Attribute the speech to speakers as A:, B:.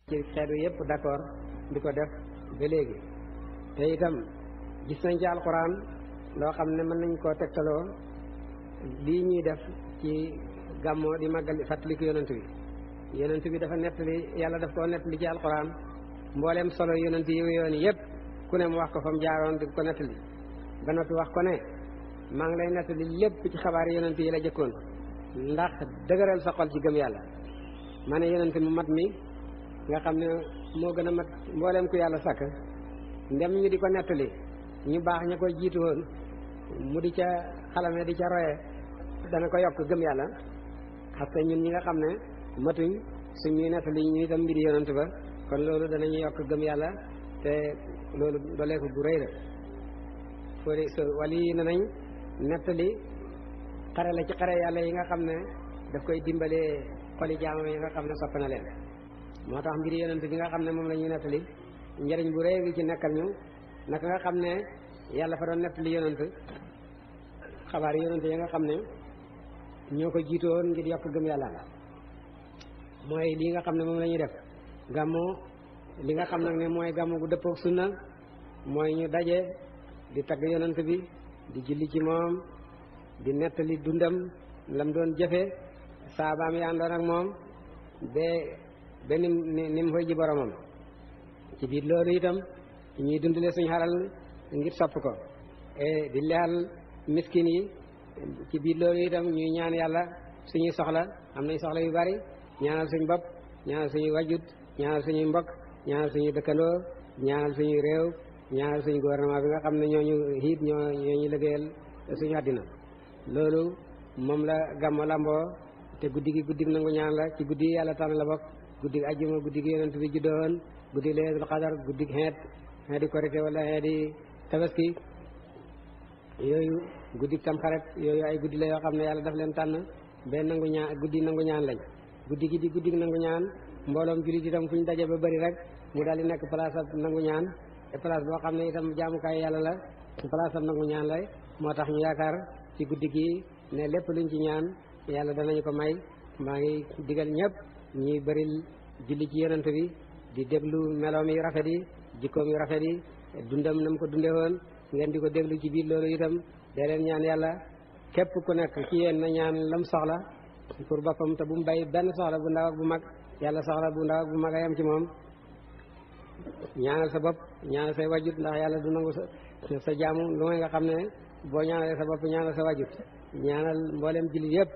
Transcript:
A: ci xeetu yëpp d'accord di ko def ba léegi. te itam gis nañ ci alxuraan loo xam ne mën nañ koo tegtaloo lii ñuy def ci gàmmoo di màggal fàttaliku yonent bi dafa nettali yàlla daf koo nettali ci alxuraan mbooleem solo yonent yi yoon yëpp ku ne mu wax ko fa mu jaaroon di ko nettali ba noppi wax ko ne maa ngi lay nettali lépp ci xabaar yonent yi la jëkkoon ndax dëgëral sa xol ci gëm yàlla. ma ne yonent mu mat mi nga xam ne moo gën a mat mbooleem ku yàlla sàkk ndem ñu di ko nettali ñu baax ña koy jiitu woon mu di ca xalame di ca roye dana ko yokk gëm yàlla. parce que ñun ñi nga xam ne matuñ suñuy nettali ñu itam mbiri yonent ba kon loolu danañu yokk gëm yàlla te loolu dooleeku gu rëy la. fori wali yi ne nañ nettali xare la ci xare yàlla yi nga xam ne daf koy dimbalee xoli jaamam yi nga xam ne sopp na leen. moo tax mbiri yonent bi nga xam ne moom la ñuy nettali njëriñ bu rëy gi ci nekkal ñu naka nga xam ne yàlla fa doon nettali yonent xabaar yonent yi nga xam ne ñoo ko jiitoon ngir yokk gëm yàlla la. mooy lii nga xam ne moom la ñuy def gàmmu li nga xam nag ne mooy gàmmu gu dëppook sunna mooy ñu daje di tagg yonent bi di julli ci moom di nettali dundam lam doon jëfe saabaam yi àndoon ak moom ba ni mu fay ji boromam. ci biir loolu itam ñuy dundale suñu xalal ngir sopp ko di leyal miskin yi. ci biir loolu itam ñuy ñaan yàlla suñuy soxla am nañ soxla yu bari ñaanal suñ bopp ñaanal suñuy wajut ñaanal suñuy mbokk ñaanal suñuy dëkkandoo ñaanal suñuy réew ñaanal suñu gouvernement bi nga xam ne ñooñu xiit ñooñu liggéeyal suñu àddina. loolu moom la gàmmo lamboo te guddi gi guddi nangu ñaan la ci guddi yàlla tànn la bokk guddi ajjuma guddi gi yonent bi juddoon guddi laylatul qadar guddi xeeti korité wala xeeti tabaski yooyu guddi tamxarit yooyu ay guddi la yoo xam ne yàlla daf leen tànn benn nangu ñaan guddi nangu ñaan lañ. guddi gi di guddi nangu ñaan mbooloom jullit itam fu ñu daje ba bëri rek mu daal di nekk place ab nangu ñaan te place boo xam ne itam jaamukaay yàlla la place ab nangu ñaan lay. moo tax ñu yaakaar ci guddi gi ne lépp luñ ci ñaan yàlla danañu ko may. maa ngi digal ñëpp ñuy bëri julli ci yonent bi di déglu meloom yu rafet yi jikkoom yu rafet yi dundam na mu ko dunde woon ngeen di ko déglu ci biir loolu itam dee leen ñaan yàlla képp ku nekk ci yéen na ñaan lam soxla pour boppam te bu mu bay benn soxla bu ndaw ak bu mag yàlla soxla bu ndaw ak bu mag a yam ci moom. ñaanal sa bopp ñaanal say wajut ndax yàlla du nangu sa jaamu lu may nga xam ne boo ñaanalee sa bopp ñaanal sa wajut ñaanal mboolem jullit yëpp.